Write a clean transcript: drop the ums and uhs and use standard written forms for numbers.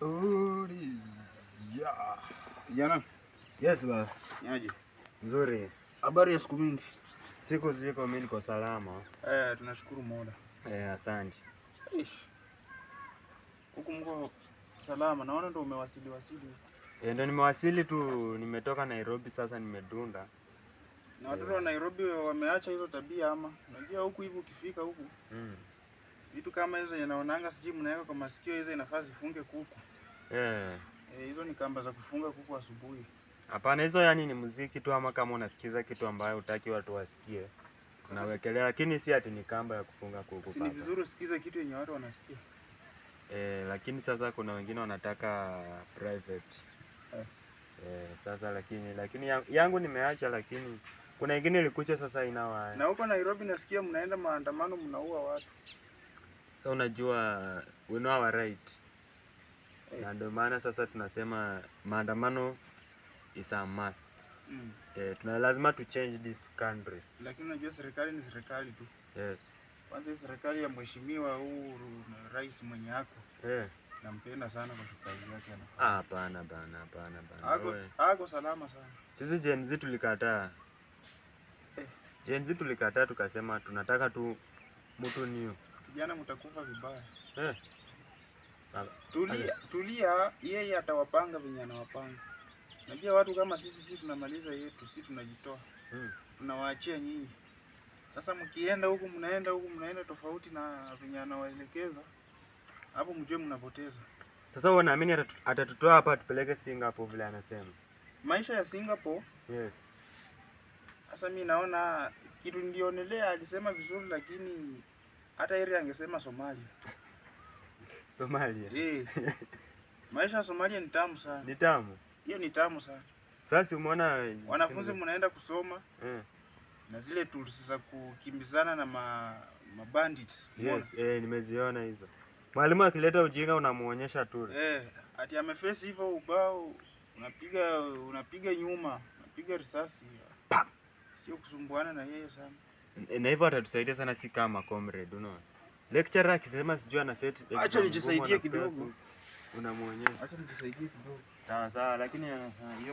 Yeah. Kijana, Yes ba. niaje? Nzuri. Habari ya siku mingi. Siku ziko, mimi niko salama. Eh, tunashukuru Mola. Eh, asante. Ish. Huku mko salama? Naona ndo umewasili wasili. Eh, ndo nimewasili tu, nimetoka Nairobi sasa nimedunda. Na watoto wa Nairobi wameacha hizo tabia ama? Unajua huku hivi ukifika huku vitu kama hizo naonanga sijui mnaweka kwa masikio hizo inafaa zifunge kuku. Eh, hizo ni kamba za kufunga kuku asubuhi. Hapana, hizo yani ni muziki tu, ama kama unasikiza kitu ambayo hutaki watu wasikie unawekelea, lakini si ati ni kamba ya kufunga kuku. Si ni Baba. vizuri usikize kitu yenye watu wanasikia. Eh, lakini sasa kuna wengine wanataka private. Eh, sasa lakini yangu nimeacha, lakini kuna ingine ilikuja sasa inawa. Na huko Nairobi nasikia mnaenda maandamano, mnaua watu. Sasa unajua we know our right. Na ndio maana sasa tunasema maandamano is a must. Eh, tuna lazima to change this country. Lakini unajua serikali ni serikali tu. Kwanza hii serikali ya mheshimiwa huu rais mwenye yako nampenda sana kwa kazi yake anafanya. Ah, hapana bana, hapana bana. Ako, Wewe. ako salama sana. Sisi Gen Z tulikataa. Gen Z tulikataa, tukasema tunataka tu mtu new. Kijana, mtakufa vibaya. Baba. Tulia, tulia, yeye atawapanga venye anawapanga. Najua watu kama sisi, sisi tunamaliza yetu, sisi tunajitoa, tunawaachia nyinyi. Sasa mkienda huku mnaenda huku mnaenda tofauti na venye anawaelekeza, hapo mjue mnapoteza. Sasa wewe unaamini atatutoa hapa atupeleke Singapore vile anasema? Maisha ya Singapore, sasa mi naona kitu nilionelea alisema vizuri, lakini hata heri angesema Somalia. Somalia. Eh. Maisha ya Somalia ni tamu sana. Ni tamu. Hiyo ni tamu sana. Sasa umeona Wanafunzi mnaenda kusoma na zile tools za kukimbizana na ma bandits. Yes, eh, nimeziona hizo. Mwalimu akileta ujinga unamuonyesha tu. Eh, ati ameface hivyo ubao, unapiga unapiga nyuma, unapiga risasi. Sio kusumbuana na yeye sana. Na hivyo atatusaidia sana, si kama comrade, unaona. Lecturer akisema sijui ana set Acha exam nijisaidie ngumu, kidogo. Unamuonyesha. Acha nijisaidie kidogo. Sawa sawa, lakini hiyo